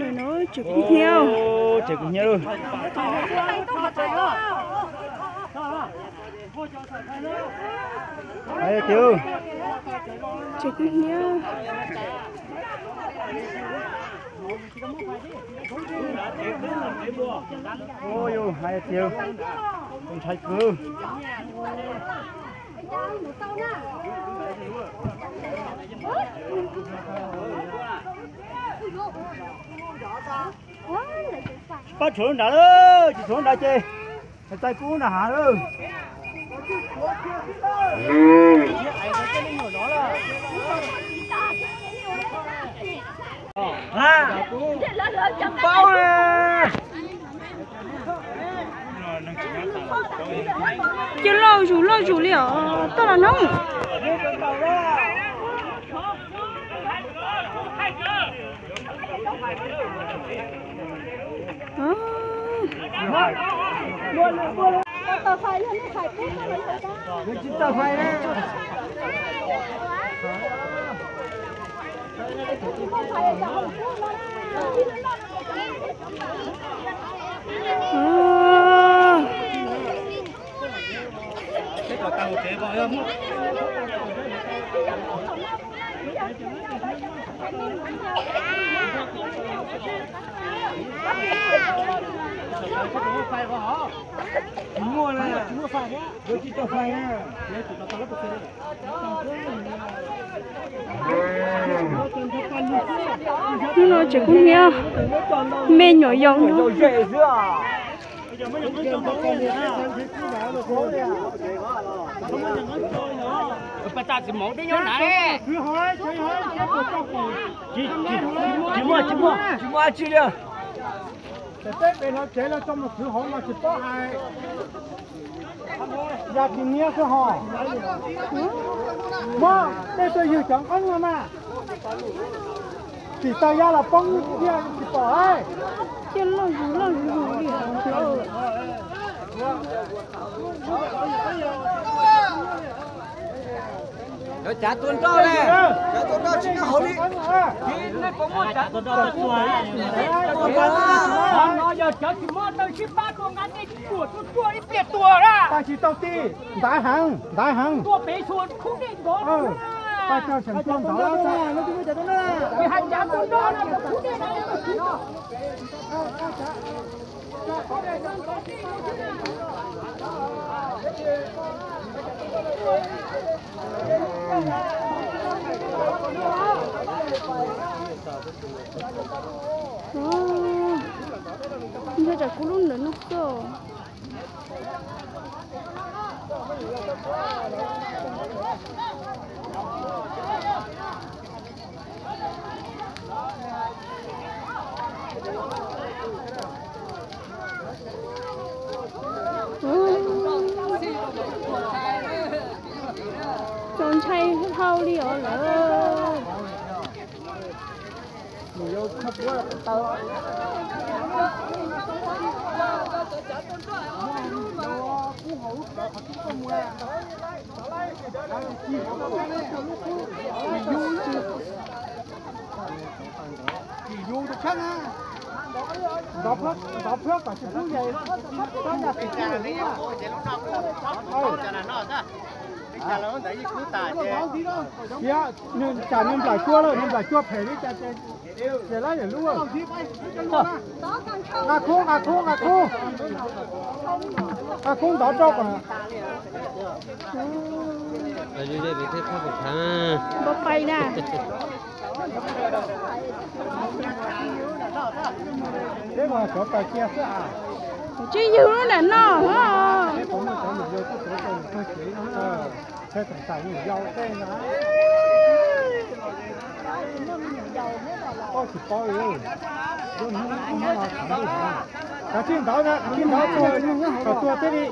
No tseem kuj hnyiab. Tseem kuj hnyiab lawm. Hais tias, tseem kuj hnyiab. Yus hais tias, ntshai kawg. Tsis pab tshuav lub nrad lawm, tsis tshuav lub nrad ces txais kub nram hav lawm. Paub na. Cia loj zus loj zus li os, toj los noob. Tsis muaj na, tsis muaj fais, yuav tsis tau fais na. Hnub no tseem kub hnyiab, me nyuam yaus no. Tsis muaj, tsis muaj, tsis muaj dab tsi li. Ces peb pem hauv tsev los tso mus khwv hauv mas tsis paub hais. Yog tsis niab xwb hos. Muab tej tuaj ywg cov nqeeb no mas. Tsis tau yab los poob tiag tsis pom. Cia loj zus loj zus li. Cov cav tua nroj ne, cav tua nroj tsis nyob hauv li. Nej puas muaj cav tua nroj? Qhov no yog cov tsis muaj tawg sib pab tua nqa nej tsis tuaj tuaj ib pliag tuag na. Tsis tau ti, ntaiv heev, ntaiv heev. Tuaj pem xyuas khub dej ntov. Peb cav tua nroj no, khub dej no. Nyob tsam kuv lub ntawm no kawg. Txaus ntshai dhau li os lawm. Tsis yus tus kheej na. Ntov plhuab kom tsis pub yas, txhob yas tim kuv lawm. Tias nws tsam nws nplam cua lawm, nws nplam cua phem li cas ces lawv yam lub. Nqa khub, nqa khub, nqa khub. Nqa khub ntov rau kom. Npau pais na. Peb mas sov taws cia xwb a. Tsis yug lub nram no. Peb puas muaj cov nus yau tuaj tuav rau nws kawg cev no. Tsheb tawm tam nus yau tej no. Koj tsis paub li. Kav tsij ntov na, kav tsij ntov tuag, kom tuag thiaj li.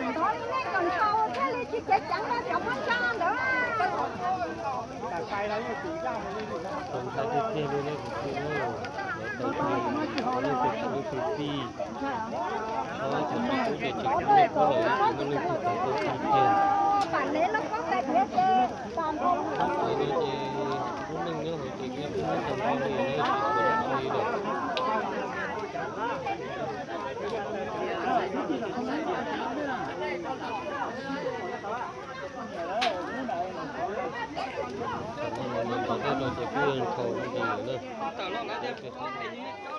Ntov li nej kom ntshaus thiaj li Tsis ceev ceev rau cov Hmoob Zab ntawd. Tau ntshai tiag tiag li ne kwv tij na. Lawv tau tus leej twg txawv leej twg txij, txhob txav tsis pub ces tsis pub li, pub lawm yeej tsis muaj leej twg txawv tau txij tiag. Txawv no ces lub neej nyob hauv ces yeej pub tau npaum li lawm, tsis txawv li lawm. Tam no los ntaus tej rau ces kuj yog nrhau li lawm na.